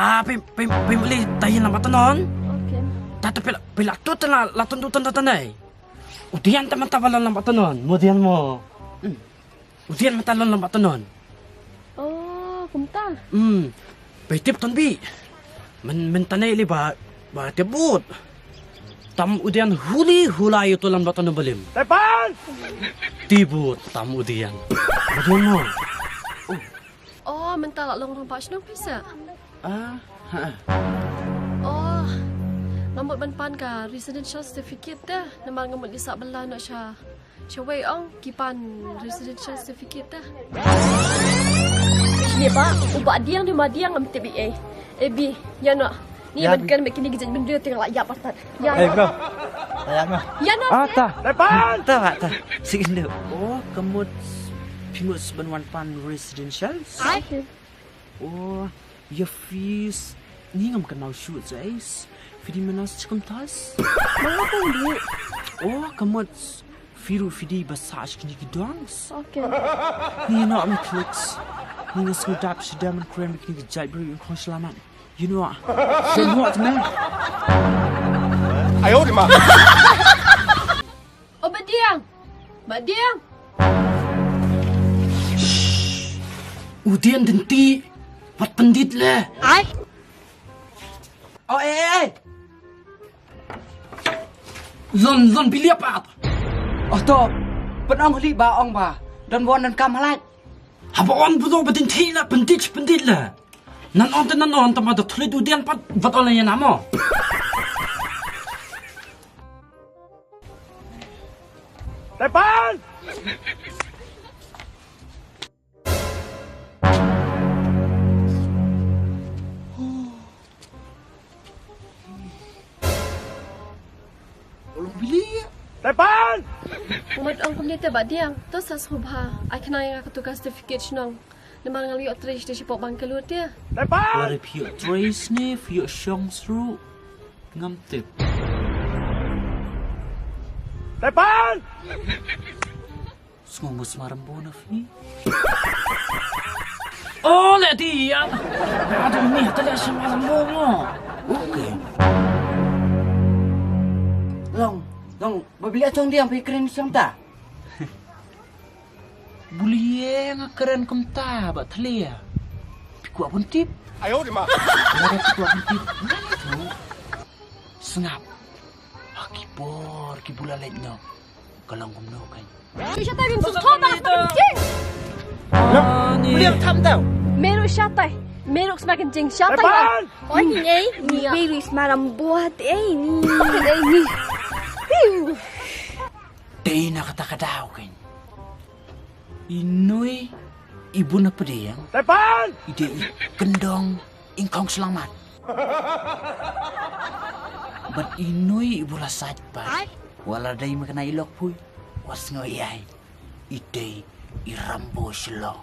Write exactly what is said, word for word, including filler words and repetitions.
Ah, phi, phi, phi muli ta ïa lamba tanon. Okay. Ta ta phi la, phi la tut la, la tun tut tun tun ai. U Dian ta mynta ba la lamba tanon, mo Dian mo. Hmm. U Dian mynta la lamba tanon. Oh, kumta. Hmm. Phi tip ton bi. Men, men tane li ba, ba tip bud. Tam u Dian huli hulai u tu lamba tanon balim. Tepan! Tip bud tam u Dian. Ba Dian mo. Oh, mynta la long rangbah shnong phi sa? Ah, ha. Oh, nga mut ban pan ka residential certificate te. Namar nga mut ïa sah bylla noh sha, sha wei ong ki pan residential certificate te. Shini ba, u Bah Diang ne Ma Diang ngam tip ei. Eh Bi, ïa noh. Ni ban kren bad kine ki jait bynriew te nga la ïap artat. Ïa. Hey bro. Ïa noh. Ïa noh. Ah, ta. Tepan! Ta, ta. Sik ïa noh. Oh, ka mut phi mut ban wan pan residential? Ai. Oh, ïa phi, ni ngam kynmaw shuh, Jais. Phi dei mynta sha kumta? Manga phi dei. Oh, ka mut phi ruh phi dei ba sah sha kine ki dorms. Okay. Ni noh, me clicks. Ni nga sngewdap sha dam and kren bad kine ki jait briew ïa khong shlamat. You know what? Shen what, man? Ayo di ma. Oh, Bah Diang. Bah Diang. Shh. U Dian denti. Wat pyndit le. Ai. Oh, eh, eh, eh. Lon, lon, bilia pat. Oh, to. Pynong hli ba ong ba. Don bon don kam halai. Haba on budo ba denti la, pyndit, pyndit le. Nan on te nan on, tama da thlit u Dian pat, bat on la ïa namo. Tepan! Ulung bili. Tepan! Umut ong kumne te Bah Diang, to sa sngewbha. Ai khnang ïa nga katu ka certificate shnong. Namar nga la ïoh trace te shapoh Bangalore te. Tepan! Lada phi ïoh trace ne phi ïoh shong sru. Ngam tip. Tepan! Sngew ngus maram bo na phi. Oh, le di ya. Aduh, ni ta le shi maram bo mo. Okay. Long, long, ba bili chong diang phi kren shong ta. Buli nga kren kumta ba thlia. Phi kwah ban tip. Ayo di ma. Lada phi kwah ban tip. Sngap. Ha ki por ki bula leit noh. Ka long kumno kan. Shu shatai bim sum thom ba ka jing. Long, buli tham tau. Meru shatai. Meru sma kan jing shatai. Oi ni ei ni. Meru sma ram buat ei ni. Ei ni. Dei na kata ka daw kan. Inui ibu na pdiang. Tepan! Ide i kendong ingkong selamat. Bat inui ibu la sait pa. Wala dei makna ilok pui. Was ngo iai. Ide i Rambo selo.